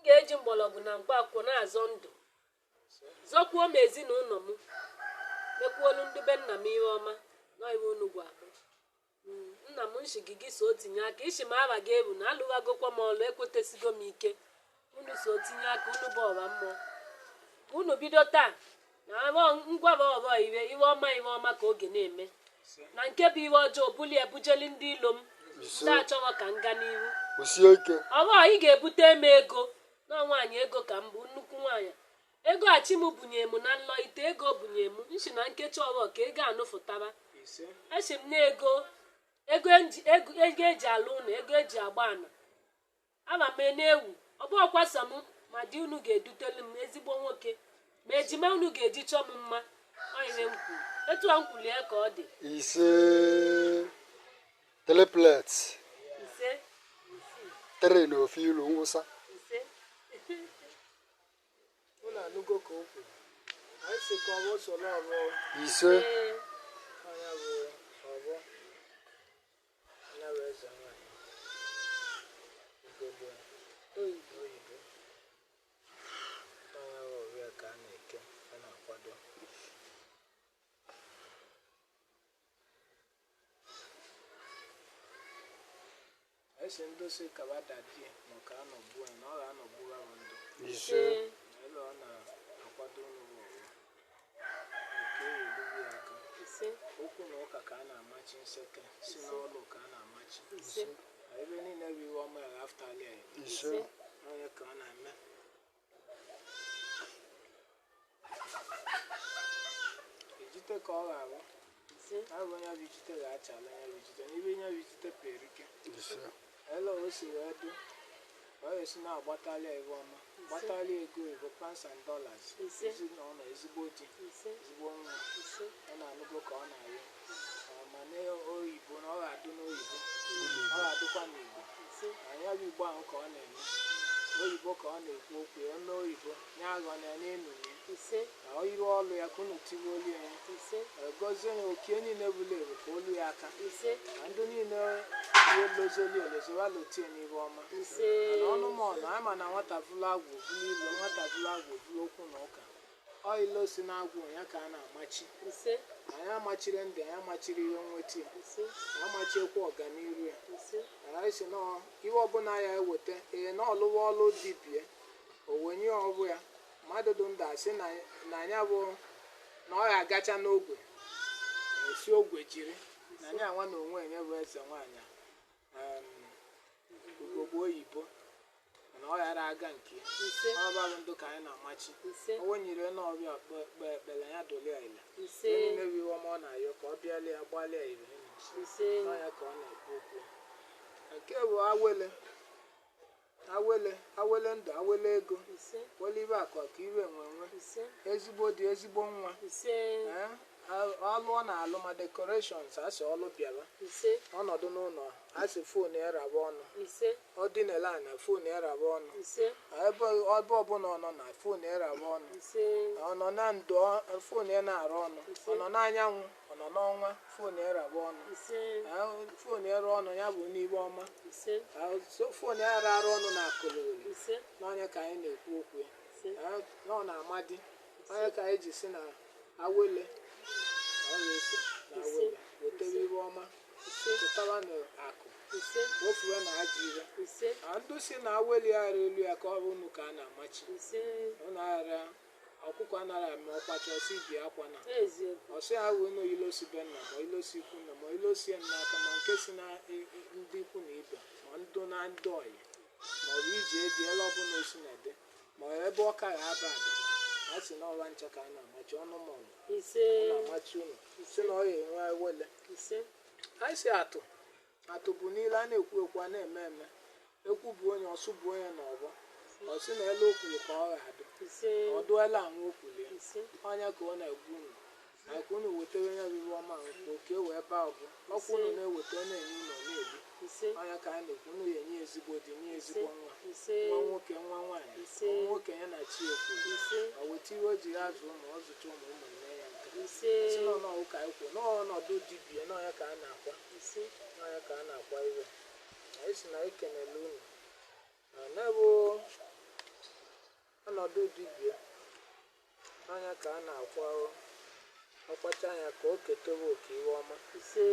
Ga-eji mgbọrọgwụ na mkpa akwụkwọ na-azọ ndụ, zọkwuo m ezinụlọ m, mekwuolu ndị be nna m ihe ọma. Nọ iwe unu gwa m. Nna m, nshi gị so tinye aka ishi m aba gị ewu na alụghagokwa m ọlụ, ekwetesigo m ike. Unu so tinye aka, unu bụ ọra mmụọ. Unu bido taa na ngwaba ọrọ iwe iwe ọma, iwe ọma ka oge na-eme na nke bụ iwe ọjọọ bulie ebujeli ndị ilo m, ndị achọrọ ka m gaa n'ihu. Kwụsie ike. Ọrụ ị ga-ebute m ego na nwaanyị ego ka m bụ nnukwu nwaanyị ego achi m bunye m na nlọ ite ego bunye m nshi na nkechi ọrụ ka ego anụfụtara. Echi m na ego ego ego eji alụ ụlọ, ego eji agba ana ama m na-ewu. Ọ bụ ọkwasa m ma di unu ga-edutelu m ezigbo nwoke, ma ejima unu ga-eji chọọ m mma. Ọ ihe m kwuru, etu a m kwuru ya ka ọ dị. Ise, triplet. Ise. Three na ofu ilu ngwụsa. Ise. Unu anụgo ka o kwuru. Anyị si ka ọbụ soro ọbụ. Ise. Ee. Onye bụ ọbụ, onye bụ eze nwanyị ugogbe oyibo. Oyibo, onye bụ ọbịa ka a na-eke, a na-akwado. Anyị si ndị si kaba dadie ma ka anọgbuo ya na ọ ga-anọgbu ha bụ ndụ. Ise. Ee. Ebe ọ na-akwado unu bụ ọbụ nke ewelugwu ya aka. Ise. Okwu na ụka ka a na-amachi, nseke si n'ọlụ ka a na-amachi. Ise. Na ebe niile bụ iwe ọma ya aftali ya. Ise. Onye ka ọ na-eme ijite ka ọ ga-abụ. Ise. Abụ onye bụ ijite ga-achala onye bụ ijite n'ibe onye bụ ijite perike. Ise. Ele o si wee dị ka ọ ga-esi na-agbatali ya iwe ọma, gbatali ego oyibo, pounds and dollars. Ise. Ezinụlọ, ezigbo di, Ise. ezigbo nwa. Ise. Ọ na-anụgo ka ọ na-ayọ. Ọ ma n'oyibo na ọ ga-adụ n'oyibo, ọ ga-adụkwa n'Igbo. Ise. Anyị bụ Igbo ahụ ka ọ na-eme oyibo, ka ọ na-ekwu okwu ya eme oyibo nye aghọ na ya n'enu ya. Ise. Na ọ iru ọlụ ya ka unu tiwe olu ya. Ise. Gọzie ya okie niile bụla ebu ka olu ya aka. Ise. Na ndị niile ihe lozoli elezowa lotie n'ihu ọma. Ise. Mana ọnụ m ọnụ anyị ma na nwata vụlụ agwụ vụlụ ilu, nwata vụlụ agwụ vụlụ okwu na ụka, ọ ilo si na-agwụ ya ka a na-amachi. Ise. Anyị amachiri ndị anyị amachiri ihe nweta ya. Ise. Anyị amachiekwa ọganiru ya. Ise. Anyị si na ihe ọbụla ya eweta ee na ọlụwa ọlụ dibie o wenye ọbụ ya mmadụ dị ndụ asị na ya bụ na ọ ga-agacha n'ogwe esi ogwe jiri na ya nwa na onwe ya bụ eze nwaanyị ugogbe oyibo na ọ ghara aga nke ya. Ise. Ọ bụ ndụ ka anyị na-amachi. Ise. O wenyere n'ọbịa kpe ekpere ya dolia ile. Ise. Ihe niile bụ iwe ọma ọ na-ayọ ka ọ bịalie ya gbalịa ire. Ise. N'ọnya ka ọ na-ekwu okwu ya. Nke bụ awele awele awele ndụ, awele ego. Ise. Wele ibe akụ akụ, iwe nwenwe. Ise. Ezigbo dị, ezigbo nwa. Ise. Ee, ọlụ ọ na-alụ ma decorations asị ọlụ bịara. Ise. Ọnọdụ n'ụlọ asị phone ya raba ọnụ. Ise. Ọ dịnela na phone ya raba ọnụ. Ise. Ebe ebe ọbụla ọ nọ na phone ya raba ọnụ. Ise. Ọ nọ na ndo, phone ya na-arụ ọnụ. Ọ nọ n'anyanwụ, ọ nọ n'ọnwa, phone ya raba ọnụ. Ise. Phone ya rụọ ọnụ ya bụ n'ibe ọma. Ise. Phone ya arụ ọnụ na akụlụwere. Ise. N'ọnya ka anyị na-ekwu okwu ya. Ise. Na ọ na-amadi onye ka anyị ji si na awele na ọ ga-eso na awele wetara ibe ọma, chụtara na akụ. Ise. Wofuwe na ajọ ibe. Ise. Na ndụ si na awele ya ara elu ya ka ọ bụ unu ka a na-amachi. Ise. Unu aghara ọkụkọ anaghị eme ọkwacha ọsị ibi akwa na Eziokwu. Ọsị ahụ unu ilosi be nna ma ilosi ikwu nna ma ilosi ya n'aka ma nke si na ndị ikwu na ibe ma ndụ na ndị ọyị ma ọ bụ iji eji ele ọbụla osi na ede ma ebe ọ ka ga-aba aba a sị na ọwa ncha ka a na-amachi ọnụ mọnụ. Ise. Ọ na-amachi unu si na ọ ya enwe ewele. Ise. Anyị si atụ atụ bụ niile a na-ekwu ekwu, a na-eme eme, ekwu bụ onye ọsụ bụ onye na ọgbọ ọsị na elu okwuru ka ọ ga-adụ. Ise. Ọdụ ele anwụ okwulie. Ise. Ọnya ka ọ na-egwu unu maka unu wetara onye bụ iwe ọma nke oke wee baa ọbụ ọkwa unu na-eweta, ọ na-enye unu, ọ na-eri. Ise. Ọnya ka anyị na-ekwu, unu ya enye ezigbo di, nye ezigbo nwa. Ise. Nwa nwoke, nwa nwaanyị. Ise. Nwa nwoke ya na chi ekwuru. Ise. Ọ weta iwe o ji ya azụ ụmụ, ọ zụcha ụmụ, ụmụ eme ya nke Ise. si n'ọnụ ụka anyị kwuo n'ọnọdụ dibịa n'ọnya ka a na-akwa. Ise. N'ọnya ka a na-akwa iwe. Anyị si na anyị kenele unu na na bụ Ọnọdụ dibịa anya ka a na-akwa ọkwacha anya ka o ketobe oke iwe ọma. Ise.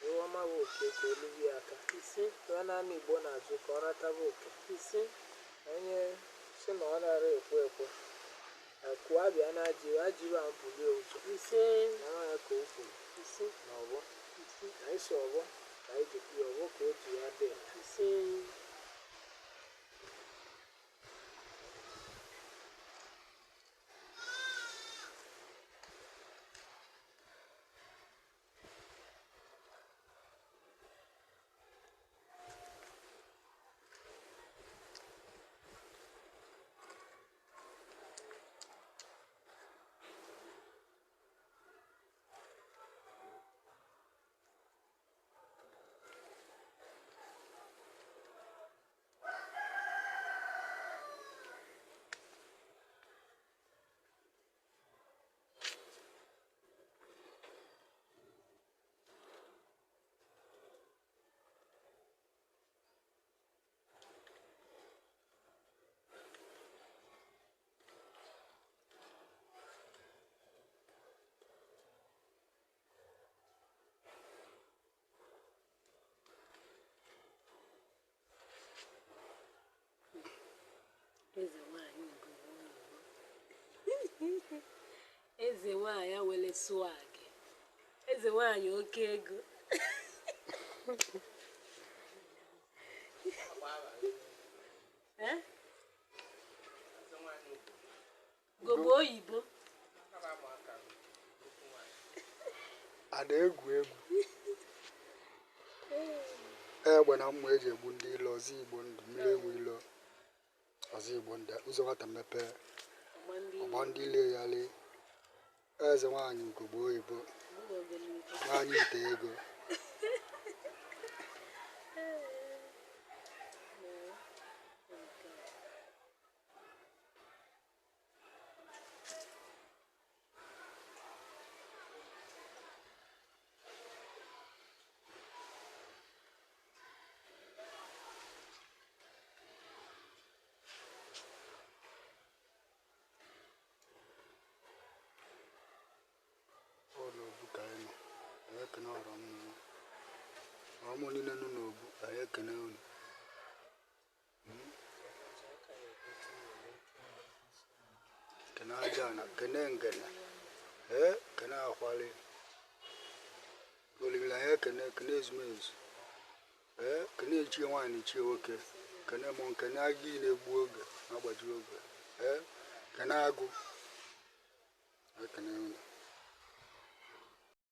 Iwe ọma bụ oke ka o lubi aka. Ise. Iwe na-ama Igbo na-azụ ka ọ rataba oke. Ise. Onye si na ọ nara ekwe ekwe akụ abịa na ajị ajịrị a bulie ụzọ. Ise. Mara ya ka o kwuru. Ise. Na ọgbọ. Ise. Na isi ọgbọ ka anyị ji kwuo ọgbọ ka o ji ya dị. Ise. Eze nwanyị Ugogbe, eze nwanyị wele swag, eze nwanyị oke ego. Eh? Ugogbe oyibo. Ada egwu egwu. Egbe na mma eji egbu ndị ilo, ọzọ Igbo ndụ, mmiri enwe ilo, ọzọ Igbo ndụ, ụzọ nwata mepee, ọgba ndị ile ya lee. Eze nwaanyị Ugogbe oyibo, nwaanyị ite ego. N'obu ka anyị nọ, anyị ekene ọra mmụọ. Ọra mmụọ niile nọ n'obu, anyị ekene unu. Kene aja na kene ngene, ee kene akwali. Olili anyị ekene, kene ezumezu. Ee kene echie nwaanyị echie nwoke, kene mụ kene agụ na-egbu oge na-agbaji oge. Ee kene agụ. Ekene unu.